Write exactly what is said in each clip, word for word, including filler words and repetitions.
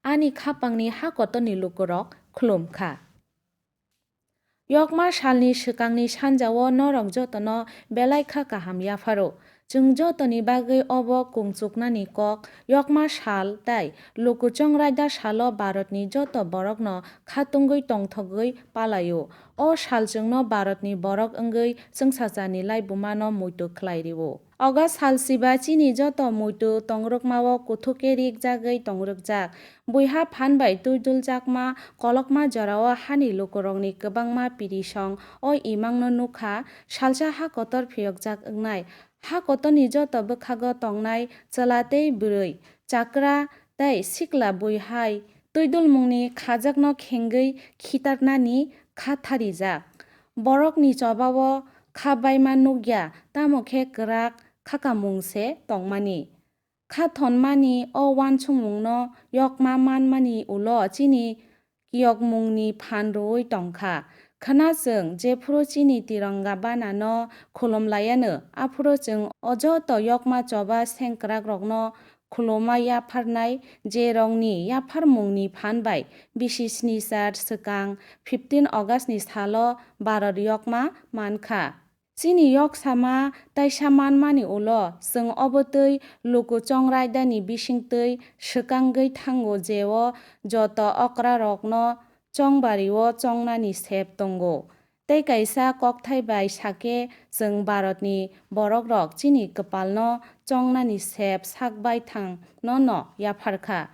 ani khapangni ha kotorni lukurok khulum kha. Yokma salni swkangni sanjao norok jotono belai kha kaham yapharo. Chwng jotoni bagwi obo kungchuknani kok, yokma sal tai luku chongraida salo Bharatni joto borokno khatungwi tongthogwi palaio. O sal chwngno Bharatni borok wngwi chwngsachani laibumano muitu khlai rio. Ogo salsiba chini joto muitu tongrwkmao kuthuk khe rikjagwi tongrwkjak. Buiha phan bai twi duljakma kolokma jorao hani lukurokni kwbangma pirisong o imangno nukha, salsa ha kotor phiyokjak wngnai. Ha kotorni joto bwkhago tongnai chwla tei bwrwi, chakra tei sikla bui hai twidulmungni khajakno khengwi khitarnani kha tharijak. Borokni chobao kha baima nukya, tamo khe kwrak khakamung se tongmani. Kha thonmani o uansukmungno yokma manmani ulo chini kiyokmungni phan rwui tongkha. Khwna chwng jephuru chini Tiranga banano khulum laiano, aphuru chwng o joto yokma choba sengkrakrokno khuluma yapharnai, jerokni yapharmungni phan bai bisi sni char swkang fifteen August ni salo Bharat yokma mankha. Chini yoksama taisa manmani ulo, chwng obotwi luku chongraidani bisingtwi swkangwi thango, jeo joto okrarokno chongbario chongnani sep tongo. Tei kaisa kokthai bai sakhe, chwng Bharatni borokrok chini kwpalno chongnani sep sakbai thangno no yapharkha.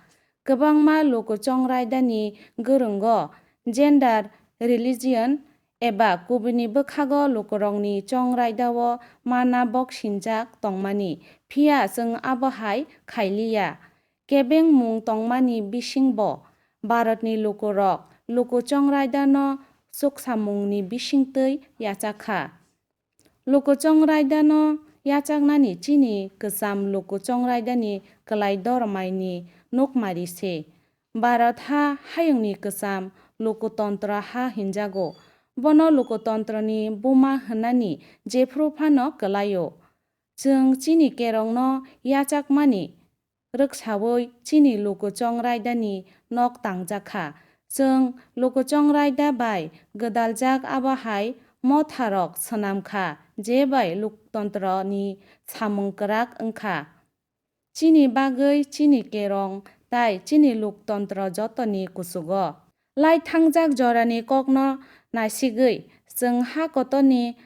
Kwbangma luku chongraidani gwrwngo gender, religion, eba kubuni bwkhago lukurokni chongraidao mana boksinjak tongmani, phiya chwng abo hai khailiya. Kebengmung tongmani bisingbo Bharatni lukurok luku chongraidano chuksamungni bisingtwi yachakha. Luku chongraidano yachaknani chini kwcham luku chongraidani kwlai dormaini nukmari se. Bharat ha hayungni kwcham luku tontro ha hinjago. Bono luku tontroni buma hwnani jephru phano kwlaio. Chwng chini kerongno yachakmani rwksaui chini luku chongraidani nok tangjakha. Chwng luku chongraida bai gwdaljak abo hai motharok swnamkha, je bai luktontroni samung kwrak wngkha. Chini bagwi chini kerong tai chini luktontro jotoni kuchugo. Lai thangjak jorani kokno naisigwi chwng ha kotorni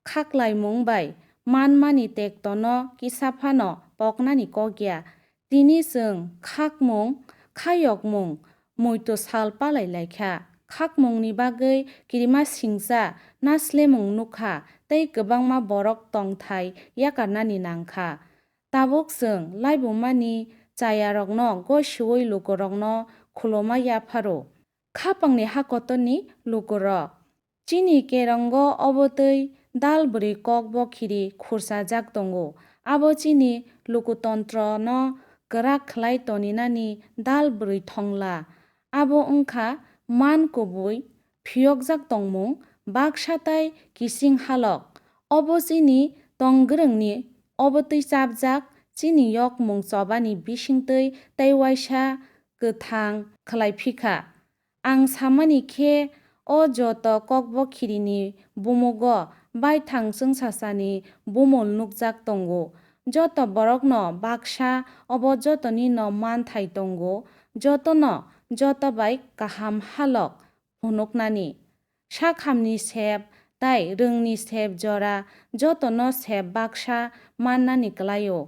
khaklaimung bai manmani tektono kisa phano poknani kok ya. Tini chwng khakmung, khayokmung muitu sal palai lai kha. Khakmungni bagwi kirima singcha, naslemung nukha tei kwbangma borok tongthai yakarnani nangkha. Tabuk chwng laibumani chayarokno gosiui lukurokno khuluma yapharo. Khapangni ha kotorni lukurok. Chini kerongo obotwi dal bwrwi kokbo khiri khursajak tongo. Abo chini lukutontrono kwrak khlai toninani dal bwrwi thongla. Abo wngkha man kubui, phiyokjak tongmung, baksa tai kising halok. Obo chini tonggrwngni obotwi chapjak chini yokmung chobani bisingtwi tei uaisa kwthang khlai phikha. Ang samani khe, o joto kokbo khirini bumugo baithang chwngsachani bumul nukjak tongo. Joto borokno baksa obo jotonino manthai tongo, jotono joto bai kaham halok phunuknani. Sakhamni sep tai rwngni sep jora jotono sep baksa mannani kwlaio.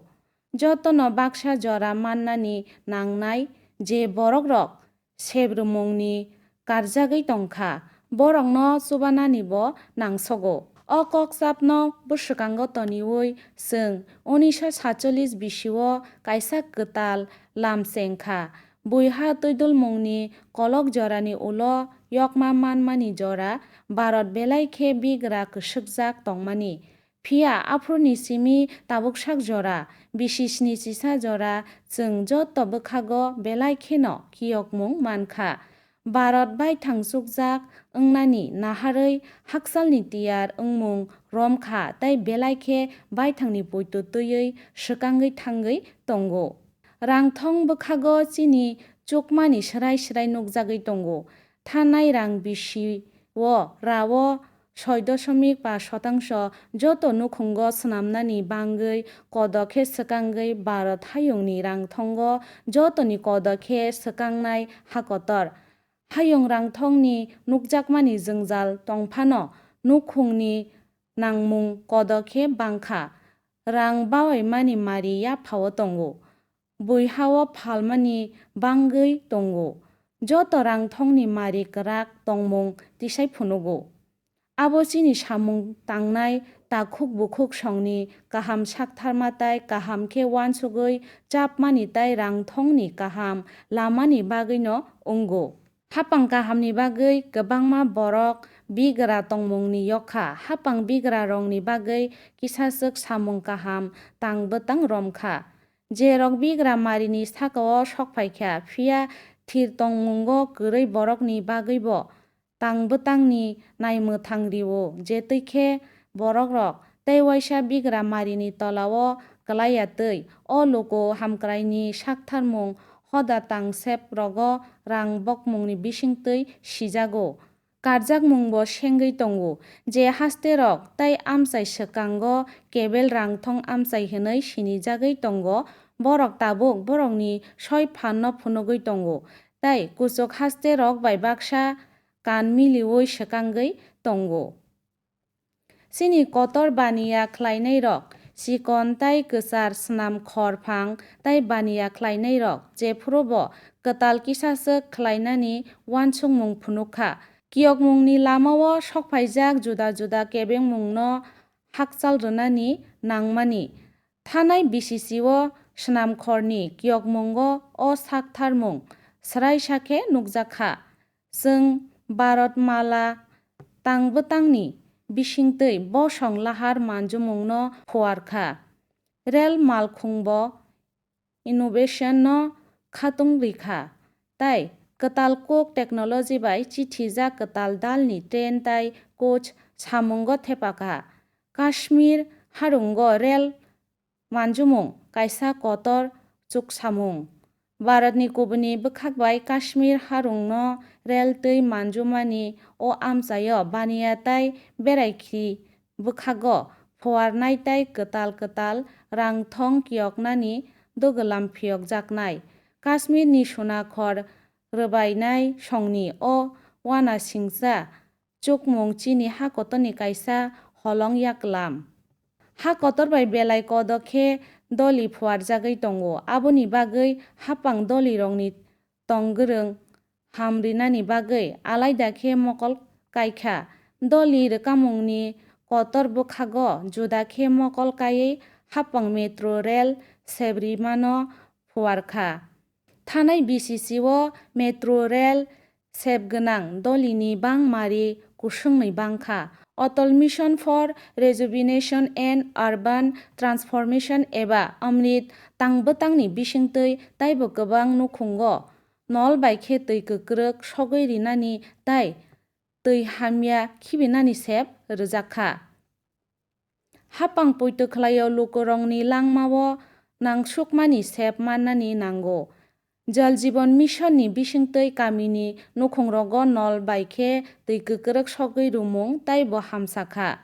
Jotono baksa jora mannani nangnai je borokrok sebrwmungni karjagwi tongkha, borokno chubananibo nangsogo. O kokchapno bwswkango toniui chwng unisho satchollis bisio kaisa kwtal lam chengkha. Buiha twidulmungni kolok jorani ulo yokma manmani jora Bharat belai khe bigra kwswkjak tongmani. Phiya aphuruni simi tabuksak jora, bisi sni chisa jora chwng joto bwkhago belai kheno kiyokmung mankha. Bharat baithang chukjak wngnani naharwi hakchalni tiyar wngmung romkha tei belai khe baithangni poito twiwi swkangwi thangwi tongo. Rangthong bwkhago chini chukmani srai srai nukjagwi tongo. Thanai rang bisi o rao soi dosomik pash shotangso joto nukhungo swnamnani bangwi kodo khe swkangwi Bharat hayungni rangthongo jotoni kodo khe swkangnai ha kotor. Hayung rangthongni nukjakmani jwngjal tongphano nukhungni nangmung kodo khe bangkha. Rang bawaimani mari yaphao tongo. Buihao phalmani bangwi tongo. Joto rangthongni mari kwrak tongmung tisai phunugo. Abo chini samung tangnai takhuk bukhuk songni kaham saktharma tai kaham khe uansugwi chapmani tai rangthongni kaham lamani bagwino wngo. Hapang kahamni bagwi kwbangma borok bigra tongmungni yokha. Hapang bigrarokni bagwi kisaswk samung kaham tang bwtang romkha. Jerok bigra marini sakao sokphaikha, phiya thir tongmungo kwrwi borokni bagwibo tang bwtangni naimwthang rio, je twi khe borokrok tei waisa bigra marini tolao klai ya twi, o luku hamkraini saktharmung hoda tang sep rogo rang bokmungni bising twi sijago. Karjakmungbo sengwi tongo, je hasterok tei amchai swkango kebel rangthong amchai hwnwi sinijagwi tongo, borok tabuk borokni soi phanno phunugwi tongo, tei kuchuk hasterok bai baksa kan miliui swkangwi tongo. Chini kotor baniya khlainairok, chikon tai kwchar, snam khor phang tai baniya khlainairok, jephurubo kwtal kisaswk khlainani uansukmung phunukha. Kiyokmungni lamao sokphaijak juda juda kebengmungno hakchal rwnani nangmani. Thanai B C C o snam khorni kiyokmungo o saktharmung swraisa khe nukjakha. Chwng Bharat Mala tang bwtangni bisingtwi bosong lahar manjumungno phuarkha. Rel malkhungbo innovation no khatung rikha, tai kwtal kok technology bai chithijak kwtal dalni train tai coach samungo thepakha. Kashmir harungo rel manjumung kaisa kotor chuksamung. Bharatni kubuni bwkhak bai Kashmir harungno rel twi manjumani o amchaio baniya tai berai khi bwkhago phuarnai tai kwtal kwtal rangthong kiyoknani dugwlam phiyokjaknai. Kashmirni suna khor rwbainai songni o uanasingcha chukmung chini ha kotorni kaisa holong yaklam. Ha kotor bai belai kodo khe doli phuarjagwi tongo, aboni bagwi hapang dolirokni tong gwrwng ham rinani bagwi alaida khe mokol kaikha. Doli rwkamungni kotor bwkhago juda khe mokol kaiwi hapang metro rel sebrimano phuarkha. Thanai B C C o metro rel sep gwnang dolini bangmari kusungni bangkha. Atal Mission for Rejuvenation and Urban Transformation eba Amrit tang bwtangni bisingtwi taibo kwbang nukhungo nol bai khe twi kwkrwk sogwi rinani tai twi hamya khibinani sep rwjakha. Hapang poito khlaio lukurokni langmao nangsukmani sep mannani nango. Jal Jeevan Mission ni bisingtwi kamini nukhungrogo nol bai khe twi kwkrwk sogwi rwmung taibo hamsakha.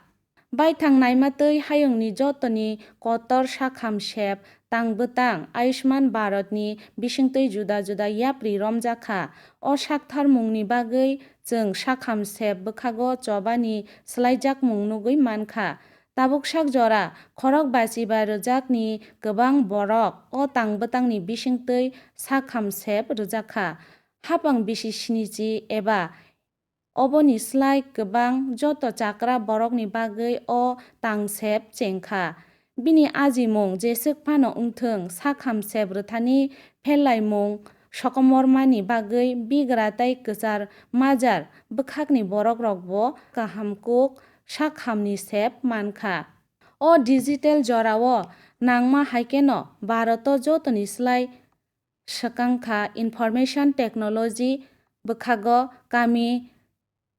Baithang naima twi hayungni jotoni kotor sakham sep tang bwtang Ayushman Bharat ni bisingtwi juda juda yapri romjakha. O saktharmungni bagwi chwng sakham sep bwkhago chobani swlaijakmung nugwi mankha. Tabuk sak jora khorok bachiba rwjakni kwbang borok o tang bwtangni bisingtwi sakham sep rwjakha. Hapang bisi sinichi eba oboni slai kwbang joto chakra borokni bagwi o tang sep chengkha. Bini ajimung jeswk phano wngthwng, sakham sep rwthani pherlaimung sokomormani bagwi bigra tai kwchar majar bwkhakni borokrokbo kaham kuk sakhamni sep mankha. O digital jorao nangma hai kheno Bharat o jotoni slai swkang kha. Information technology bwkhago kami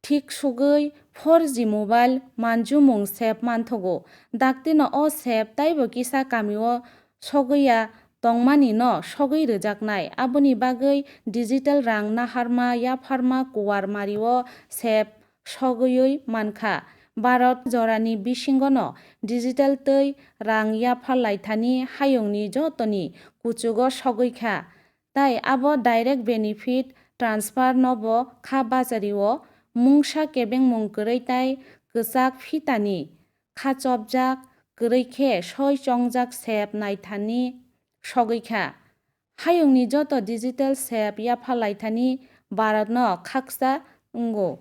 thik sugwi four G mobile manjumung sep manthogo. Daktino o sep taibo kisa kamio sogwi ya tongmani no sogwi rwjaknai. Aboni bagwi digital rang naharma yapharma kuwar mario sep sogwiwi mankha. Bharat jorani bisingo no digital tei rang yapharlaithani hayungni jotoni kuchugo sogwi kha. Tai abo direct benefit transfer no bo kha bachario mungsa kebengmung kwrwi tai kwchak phitani kha chopjak kwrwi khe soi chongjak sep naithani sogwi kha. Hayungni joto digital sep yapharlaithani Bharat no khaksa wngo.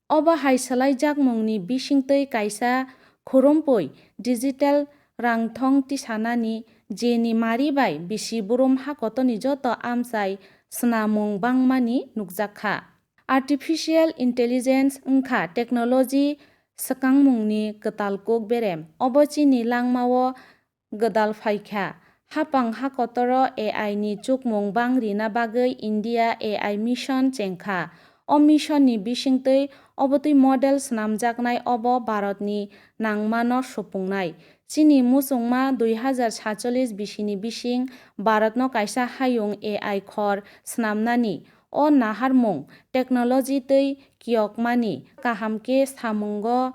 Obo hai swlaijakmungni bisingtwi kaisa khurumpui digital rangthong tisanani, jeni mari bai bisi burum hakotoni joto amchai snamung bangmani nukjakha. Artificial intelligence wngkha technology swkangmungni kwtal kuk berem. Obo chini langmao gwdal phaikha. Hapang hakotoro A I ni chukmung bang rina bagwi India A I mission chengkha. O mission ni bisingtwi obotwi model swnamjaknai obo Bharat ni nangmano supungnai. Chini muchungma dui hazar satchollis bisini bising Bharat no kaisa hayung A I khor swnamnani o naharmung technology twi kiyokmani kaham khe samungo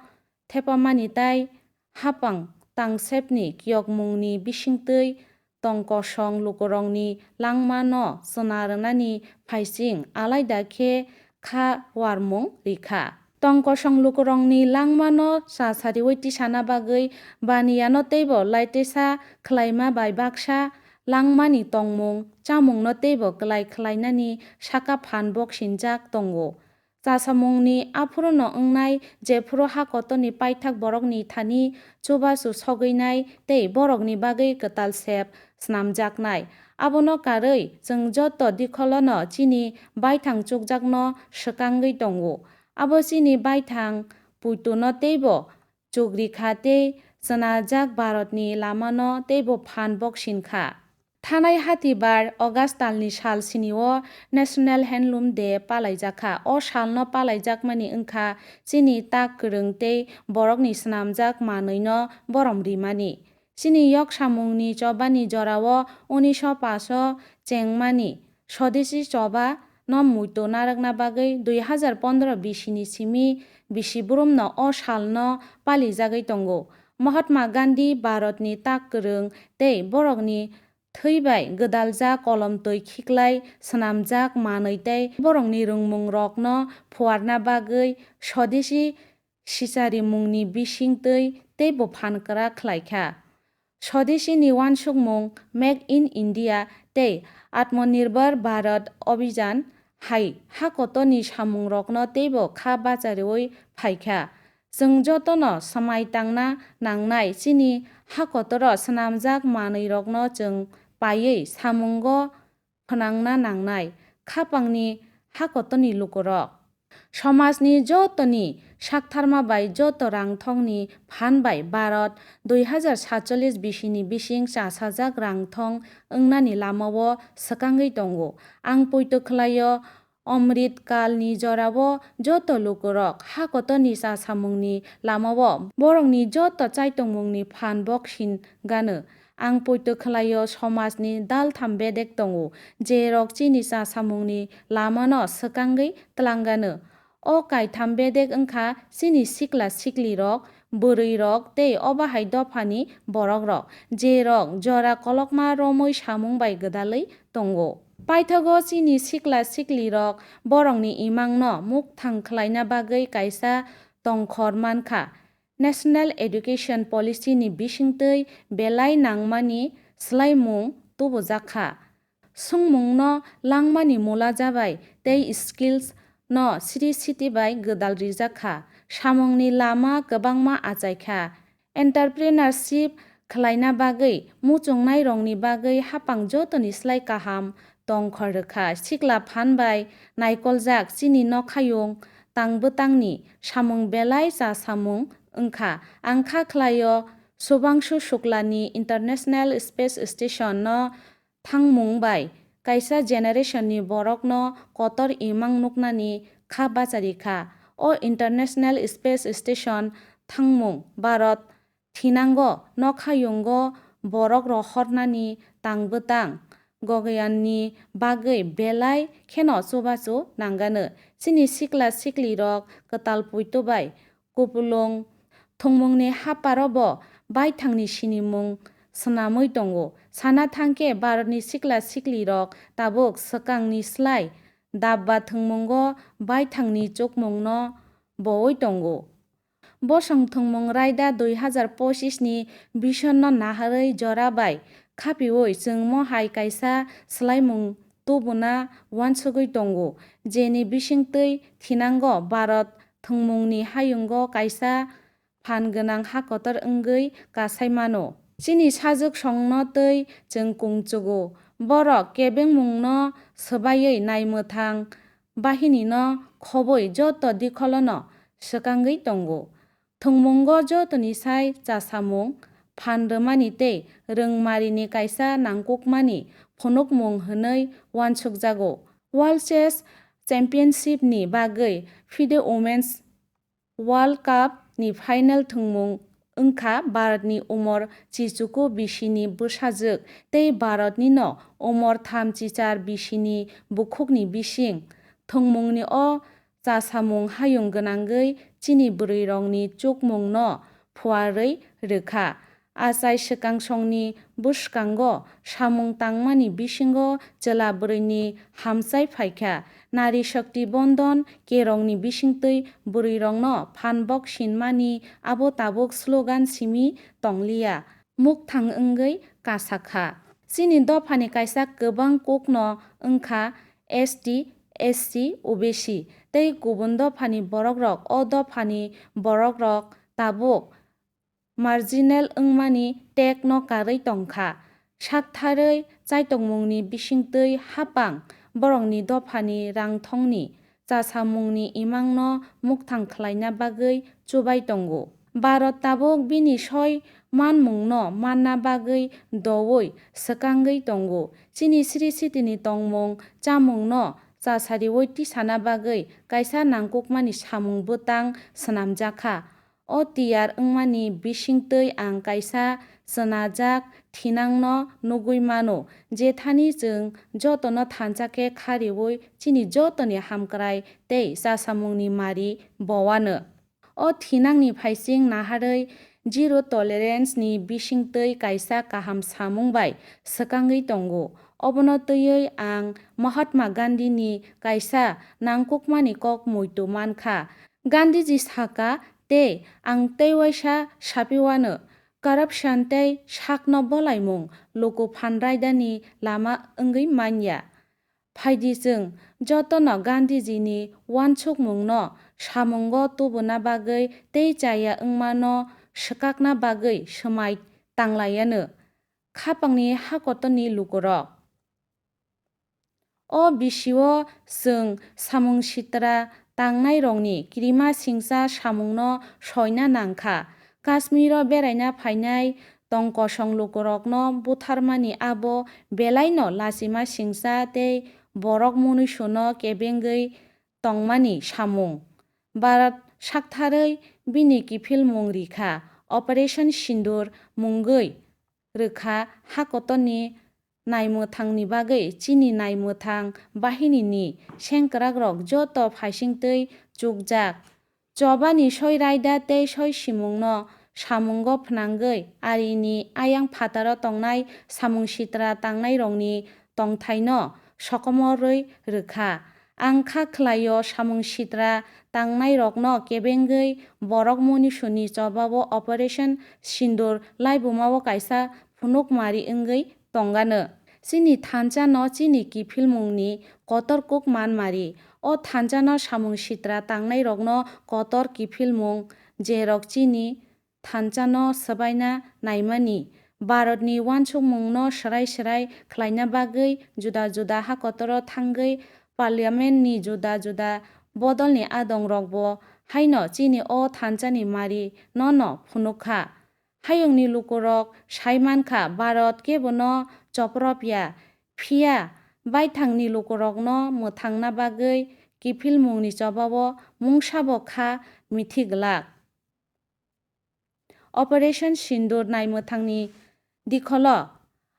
thepamani tai hapang tangsepni kiyokmungni bisingtwi tongkosong lukurokni langmano chwna rwnani phaising alaida khe kha warmung rikha. Tongkosong lukurokni langmano cha sariwi tisana bagwi baniyano teibo laitesa khwlaima bai baksa langmani tongmung chamungno teibo kwlai khwlainani saka phan boksinjak tongo. Chasamungni aphuruno wngnai, jephuru hakotoni paithak borokni thani chubachu sogwinai tei borokni bagwi kwtal sep snamjaknai. Abono karwi chwng joto dikholono chini baithang chukjakno swkangwi tongo. Abo chini baithang puituno teibo chukrikha tei chwnajak Bharatni lamano teibo phan boksinkha. Thanai hatibar August talni sal sinio National Handloom Day palaijakha. O salno palaijakmani wngkha chini tak kwrwng tei borokni swnamjak manwino borom rimani. Chini yok samungni chobani jorao unisho paso chengmani Swadeshi choba no muitu narwkna bagwi dui hazar pondro bisini simi bisi burumno o salno palijagwi tongo. Mahatma Gandhi Bharatni tak kwrwng tei borokni thwi bai gwdaljak kolomtwi khiklai swnamjak manwi tei borokni rwngmungrokno phuarna bagwi Swadeshi sicharimungni bisingtwi teibo phan kwrak khlaikha. Swadeshi ni uansukmung Make in India tei Atmanirbhar Bharat Abhijan hai hakotoni samungrokno teibo kha bachariwi phaikha. Chwng jotono swmai tangna nangnai, chini hakotoro swnamjak manwirokno chwng paiwi samungo phwnangna nangnai, khapangni hakotoni lukurok. Somajni jotoni saktharma bai joto rangthongni phan bai Bharat dui hazar satchollis bisini bising chasajak rangthong wngnani lamao swkangwi tongo. Ang poito khlaio, Omrit kalni jorao joto lukurok hakotoni chasamungni lamao borokni joto chaitongmungni phan boksin gano. Ang poito khlaio, somajni daltham bedek tongo, jerok chini chasamungni lamano swkangwi tlanggano. O kaitham bedek wngkha chini sikla siklirok, bwrwirok tei obo hai dophani borokrok, jerok jora kolokma romwi samung bai gwdalwi tongo. Paithago chini sikla siklirok borokni imangno mukthang khlaina bagwi kaisa tongkhor mankha. National Education Policy ni bisingtwi belai nangmani swlaimung tubujakha. Swngmungno langmani mula jabai tei skills no sri siti bai gwdal rijak kha. Samungni lama kwbangma achai kha. Entrepreneurship khlaina bagwi muchungnairokni bagwi hapang jotoni slai kaham tongkhor rwkha. Sikla phan bai naikoljak chini nokhayung tang bwtangni samung belai cha samung wngkha. Ang kha khlaio, Subhangshu Shuklani International Space Station no thangmung bai kaisa generation ni borok no kotor imang nuknani kha bachari kha. O International Space Station thangmung Bharat thinango nokhayungo borok rohornani tang bwtang Gagayanni bagwi belai kheno chubachu nangano. Chini sikla siklirok kwtal puito bai kupulung thwngmungni haparo bo baithangni sinimung swnamwi tongo. Sana thangkhe Bharatni sikla siklirok tabuk swkangni slai dabba thwngmungo baithangni chukmungno bowi tongo. Bosong thwngmung raida dui hazar pochis ni Vision no naharwi jora bai khapiwi chwng mohai kaisa swlaimung tubuna uansugwi tongo, jeni bisingtwi thinango Bharat thwngmungni hayungo kaisa phan gwnang ha kotor wngwi kasai mano. Chini sajwk songno twi chwng kungchugo. Borok kebengmungno swbaiwi naimwthang bahinino khobwi joto dikholono swkangwi tongo. Thwngmungo jotoni sai chasamung, phan rwmani tei rwngmarini kaisa nangkukmani phunukmung hwnwi uansukjago. World Chess Championship ni bagwi FIDE Women's World Cup ni final thwngmung wngkha Bharatni umor chichuku bisini bwsajwk tei Bharatnino umor tham chichar bisini bukhukni bising. Thwngmungni o chasamung hayung gwnangwi chini bwrwirokni chukmungno phuarwi rwkha. Achai swkang songni bwskango samung tangmani bisingo chwla bwrwini hamchai phaikha. Nari Shakti Bondhon kerongni bisingtwi bwrwirokno phan bok sinmani abo tabuk slogan simi tongliya, mukthang wngwi kasakha. Chini dophani kaisa kwbang kokno wngkha S T, S C, O B C tei kubun dophani borokrok. O dophani borokrok tabuk marginal wngmani tekno karwi tongkha. Saktharwi chaitokmungni bisingtwi hapang borokni dophani rangthongni chasamungni imangno mukthang khlaina bagwi chubai tongo. Bharat tabuk bini soi manmungno manna bagwi doui swkangwi tongo. Chini sri sitini tongmung chamungno chasariui tisana bagwi kaisa nangkukmani samung bwtang swnamjakha. O tiyar wngmani bisingtwi ang kaisa chwnajak thinangno nugui mano, jethani chwng jotono thansa khe khariui chini jotoni hamkrai tei chasamungni mari bowano. O thinangni phaising naharwi zero tolerance ni bisingtwi kaisa kaham samung bai swkangwi tongo. Obono twiwi ang Mahatma Gandhi ni kaisa nangkukmani kok muitu mankha. Gandhiji saka, tei ang tei waisa sapiwano, corruption tei sakno bolaimung luku phan raidani lama wngwi manya. Phaidi chwng jotono Gandhiji ni uansukmungno samungo tubuna bagwi tei chaya wngmano swkakna bagwi swmai tanglaiano. Khapangni hakotorni lukurok. O bisio chwng samung sitra tangnairokni kirima singcha samungno soina nangkha. Kashmiro beraina phainai tongkosong lukurokno butharmani abo belaino lachima singcha tei borok munuisono kebengwi tongmani samung. Bharat saktharwi bini kiphilmung rikha, Operation Sindoor mungwi rwkha hakotorni naimwthangni bagwi chini naimwthang bahinini sengkwrakrok joto phaisingtwi chukjak. Chobani soi raida tei soi simungno samungo phnangwi arini ayang phataro tongnai samung sitra tangnairokni tongthaino sokomorwi rwkha. Ang kha khlaio samung sitra tangnairokno kebengwi borok munisuni chobao Operation Sindoor laibumao kaisa phunukmari wngwi tongano. Chini thansa no chini kiphilmungni kotor kuk manmari. O thansa no samung sitra tangnairokno kotor kiphilmung, jerok chini thansa no swbaina naimani. Bharatni uansukmungno swrai swrai khlaina bagwi juda juda hakotoro thangwi parliamentni juda juda bodolni adongrokbo haino chini o thansani mari nono phunukha. Hayungni lukurok sai mankha Bharat kebono chopropya, phiya baithangni lukurokno mwthangna bagwi kiphilmungni chobao mungsabo kha mithi glak. Operation Sindoor naimwthangni Dikholo,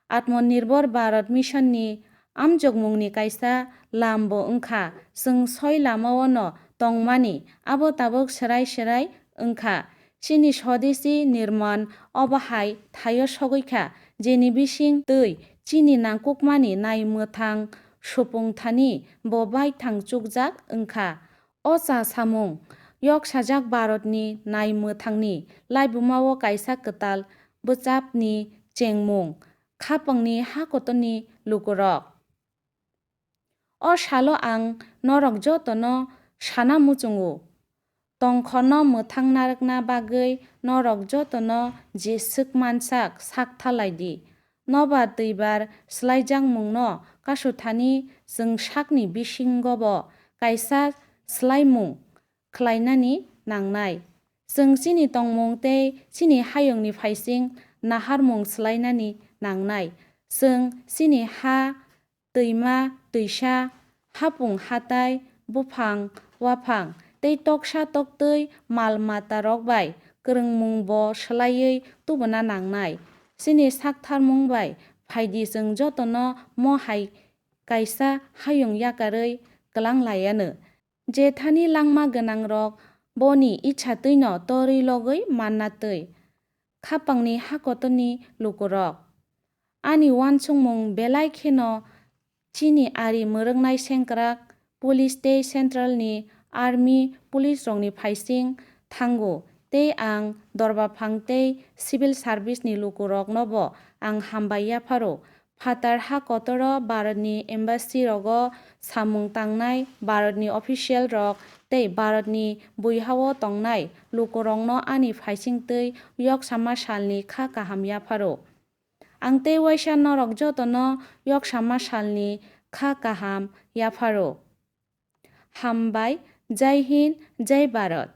Atmanirbhar Bharat Mission ni amjokmung ni kaisa lam bo wngkha, chwng soi lama o no tongmani, abo tabuk swrai swrai wngkha. Chini Swadeshi Nirman obo hai thaio sogwi kha, jeni bising twi chini nangkukmani nai mwthang supung thani bo baithang chukjak wngkha. O cha samung yoksajak Bharat ni nai mwthang ni laibuma o kaisa kwtal bwchap ni chengmung, khapang ni ha kotor ni lukurok. O salo ang norok jotono sana muchungo, tongkhorno mwthang narwkna bagwi norok jotono jeswk mansak sak thalai di. Nobar twibar swlaijakmungno kasuthani chwng sakni bisingobo kaisa swlaimung khlainani nangnai. Chwng chini tongmung tei chini hayungni phaising naharmung swlainani nangnai. Chwng chini ha, twima, twisa, hapung hatai, buphang, waphang tei toksa toktwi mal matarok bai kwrwngmung bo swlaiwi tubuna nangnai. Chini saktharmung bai phaidi chwng jotono mo hai kaisa hayung yakarwi kwlang laianw. Jethani langma gwnangrok boni icha twino torwi logwi manna twi. Khapangni ha kotorni lukurok. Ani uansukmung belai kheno chini ari mwrwknai sengkrak, police tei central ni army police rokni phaising thango tei ang dorbaphang tei civil service ni lukuroknobo ang hambai yapharo. Phatar ha kotoro Bharatni embassy rogo samung tangnai Bharatni official rok tei Bharatni buihao tongnai lukurokno ani phaising twi yoksama salni kha kaham yapharo. Ang tei waisa norok jotono yoksama salni kha kaham yapharo. Hambai, Jai Hind, Jai Bharat.